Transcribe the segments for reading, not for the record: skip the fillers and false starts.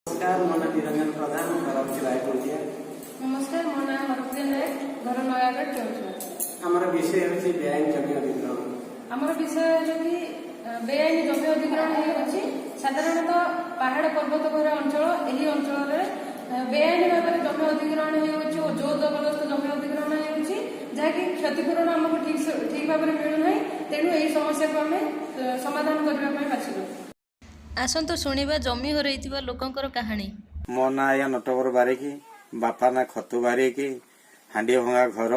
ନମସ୍କାର, ମୋ ନାଁ ନିରଞ୍ଜନ ପ୍ରଧାନ, ଘର ହେଉଛି ରାୟପୁରିଆ। ନମସ୍କାର, ମୋ ନାଁ ହରପ୍ରିୟା ନାୟକ, ଘର ନୟାଗଡ଼ କେଉଁଝର। ଆମର ବିଷୟ ହେଉଛି ବେଆଇନ ଜମି ଅଧିଗ୍ରହଣ। ଆମର ବିଷୟ ହେଲା କି ବେଆଇନ ଜମି ଅଧିଗ୍ରହଣ ହେଉଛି। ସାଧାରଣତଃ ପାହାଡ଼ ପର୍ବତ ଭରା ଅଞ୍ଚଳ, ଏହି ଅଞ୍ଚଳରେ ବେଆଇନ ଭାବରେ ଜମି ଅଧିଗ୍ରହଣ ହେଉଛି ଓ ଜୋର ଜବରଦସ୍ତ ଜମି ଅଧିଗ୍ରହଣ ହେଉଛି, ଯାହାକି କ୍ଷତିପୂରଣ ଆମକୁ ଠିକ ଭାବରେ ମିଳୁନାହିଁ। ତେଣୁ ଏହି ସମସ୍ୟାକୁ ଆମେ ସମାଧାନ କରିବା ପାଇଁ ବାଛିଲୁ। ଆସନ୍ତୁ ଶୁଣିବା ଜମି ହରାଇଥିବା ଲୋକଙ୍କର କାହାଣୀ। ମୋ ନାଁ ଆଜ୍ଞା ନଟବର ବାରିକି, ବାପା ନାଁ ଖତୁ ବାରିକି। ହାଣ୍ଡି ଭଙ୍ଗା ଘର,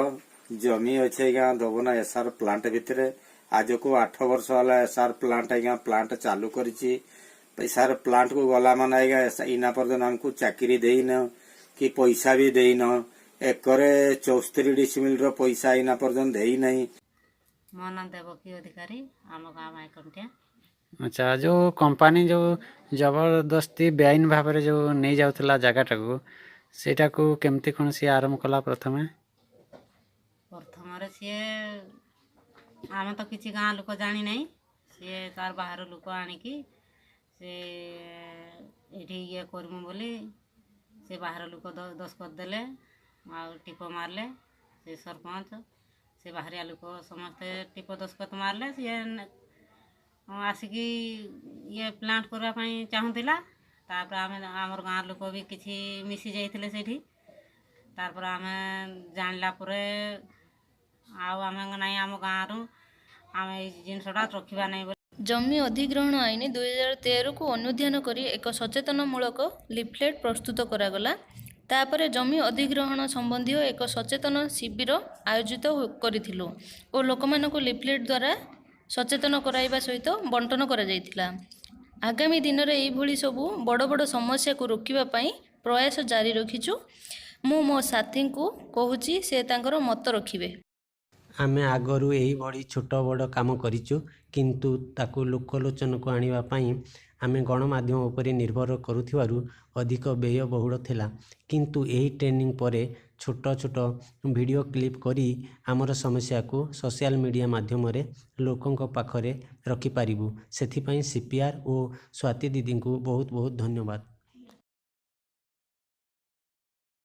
ଜମି ଅଛି ଆଜ୍ଞା ଦବନା ଏସ୍ଆର୍ ପ୍ଲାଣ୍ଟ ଭିତରେ। ଆଜକୁ 8 ବର୍ଷ ହେଲା ଏସ୍ଆର୍ ପ୍ଲାଣ୍ଟ ଆଜ୍ଞା ପ୍ଲାଣ୍ଟ ଚାଲୁ କରିଛି। ଏସ୍ଆର୍ ପ୍ଲାଣ୍ଟକୁ ଗଲା ମାନେ ଆଜ୍ଞା ଇନା ପର୍ଯ୍ୟନ୍ତ ଆମକୁ ଚାକିରି ଦେଇନ କି ପଇସା ବି ଦେଇନ। ଏକରେ 74 ଡିସିମିଲର ପଇସା ଏଇନା ପର୍ଯ୍ୟନ୍ତ ଦେଇନାହିଁ। ମୋ ନାଁ ଦେବକୀ ଅଧିକାରୀ, ଆମ ଗାଁ ମାଇକଣ୍ଟିଆ। ଆଚ୍ଛା, ଯେଉଁ କମ୍ପାନୀ ଯେଉଁ ଜବରଦସ୍ତି ବେଆଇନ ଭାବରେ ଯେଉଁ ନେଇଯାଉଥିଲା ଜାଗାଟାକୁ, ସେଇଟାକୁ କେମିତି କ'ଣ ସିଏ ଆରମ୍ଭ କଲା ପ୍ରଥମେ? ପ୍ରଥମରେ ସିଏ, ଆମେ ତ କିଛି ଗାଁ ଲୋକ ଜାଣିନାହିଁ, ସିଏ ତାର ବାହାର ଲୋକ ଆଣିକି ସେ ଏଇଠି ଇଏ କରିମୁ ବୋଲି ସେ ବାହାର ଲୋକ ଦସ୍ତଖତ ଦେଲେ ଆଉ ଟିପ ମାରିଲେ। ସେ ସରପଞ୍ଚ, ସେ ବାହାରିଆ ଲୋକ ସମସ୍ତେ ଟିପ ଦସ୍ତଖତ ମାରିଲେ। ସିଏ ଆସିକି ଇଏ ପ୍ଲାଣ୍ଟ କରିବା ପାଇଁ ଚାହୁଁଥିଲା। ତାପରେ ଆମେ ଆମର ଗାଁ ଲୋକ ବି କିଛି ମିଶି ଯାଇଥିଲେ ସେଇଠି। ତାପରେ ଆମେ ଜାଣିଲା ପରେ ଆଉ ଆମେ ନାଇଁ, ଆମ ଗାଁରୁ ଆମେ ଏଇ ଜିନିଷଟା ରଖିବା ନାହିଁ ବୋଲି। ଜମି ଅଧିଗ୍ରହଣ ଆଇନ 2013କୁ ଅନୁଧ୍ୟାନ କରି ଏକ ସଚେତନମୂଳକ ଲିଫଲେଟ୍ ପ୍ରସ୍ତୁତ କରାଗଲା। ତାପରେ ଜମି ଅଧିଗ୍ରହଣ ସମ୍ବନ୍ଧୀୟ ଏକ ସଚେତନ ଶିବିର ଆୟୋଜିତ କରିଥିଲୁ ଓ ଲୋକମାନଙ୍କୁ ଲିଫଲେଟ୍ ଦ୍ୱାରା ସଚେତନ କରାଇବା ସହିତ ବଣ୍ଟନ କରାଯାଇଥିଲା। ଆଗାମୀ ଦିନରେ ଏଇଭଳି ସବୁ ବଡ଼ ବଡ଼ ସମସ୍ୟାକୁ ରୋକିବା ପାଇଁ ପ୍ରୟାସ ଜାରି ରଖିଛୁ। ମୁଁ ମୋ ସାଥୀଙ୍କୁ କହୁଛି, ସେ ତାଙ୍କର ମତ ରଖିବେ। ଆମେ ଆଗରୁ ଏଇଭଳି ଛୋଟ ବଡ଼ କାମ କରିଛୁ, କିନ୍ତୁ ତାକୁ ଲୋକଲୋଚନକୁ ଆଣିବା ପାଇଁ ଆମେ ଗଣମାଧ୍ୟମ ଉପରେ ନିର୍ଭର କରୁଥିବାରୁ ଅଧିକ ବ୍ୟୟବହୁଳ ଥିଲା। କିନ୍ତୁ ଏହି ଟ୍ରେନିଂ ପରେ ଛୋଟ ଛୋଟ ଭିଡ଼ିଓ କ୍ଲିପ୍ କରି ଆମର ସମସ୍ୟାକୁ ସୋସିଆଲ ମିଡ଼ିଆ ମାଧ୍ୟମରେ ଲୋକଙ୍କ ପାଖରେ ରଖିପାରିବୁ। ସେଥିପାଇଁ ସିପିଆର୍ ଓ ସ୍ୱାତୀ ଦିଦିଙ୍କୁ ବହୁତ ବହୁତ ଧନ୍ୟବାଦ।